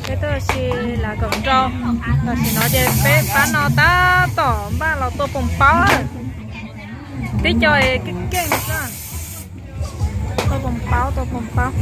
Peb twb ua si las kaum rau, tam sim no ces peb pab no tab tom npaj los tua poom paub. Tib co keej keej xwb. Tua poom paub, tua poom paub.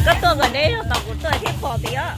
Koj tuaj kom deb tau kuv tuaj thiab pom tias.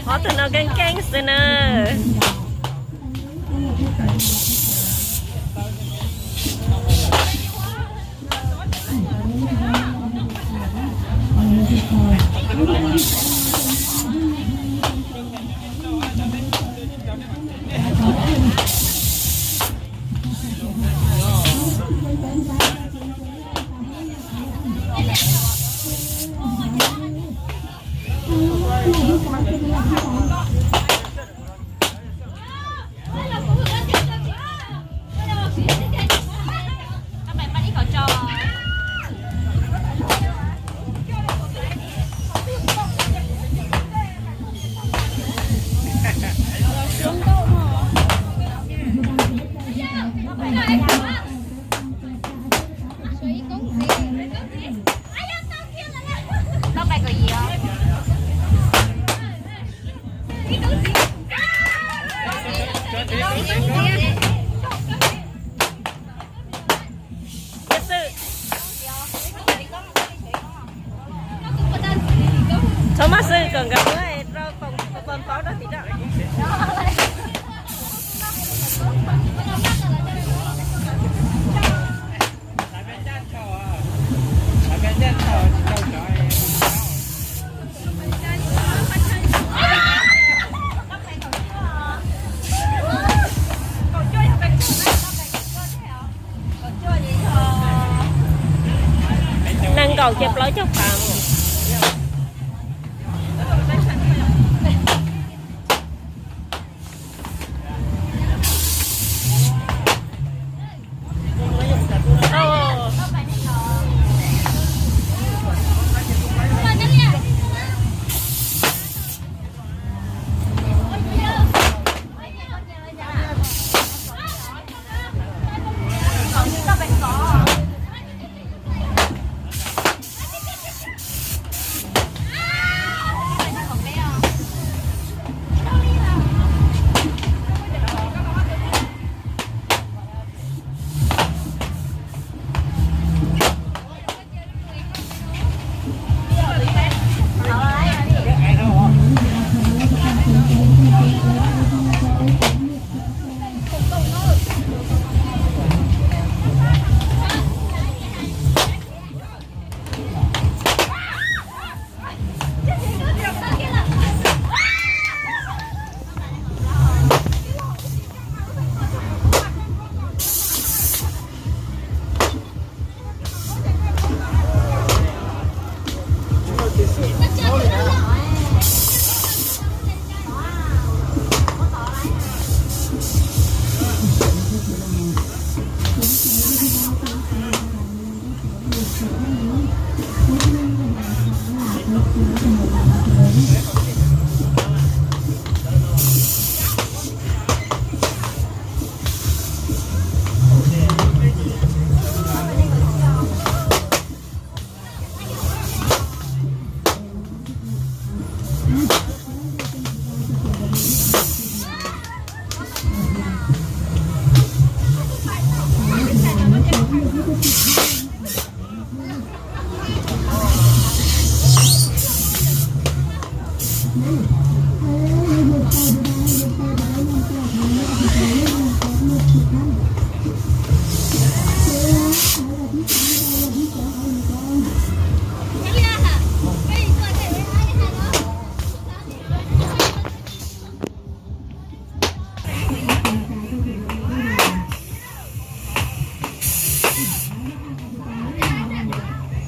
Ob tug no keej keej xwb na. Txhob maj xwb, kom nkawd muab rau pon paub rau tim no. Nees nkaum ces plaub caug phav.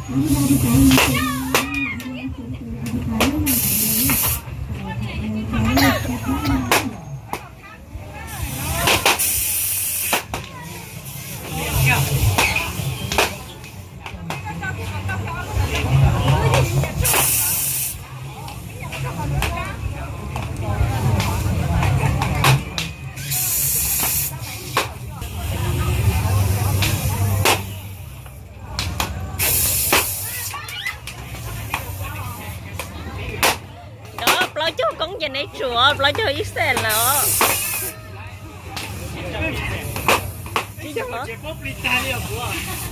Nov plaub caug koob ces neb tsuav plaub caug ib xees lawm. Tsis yog, tsis paub plig tag li os kuv.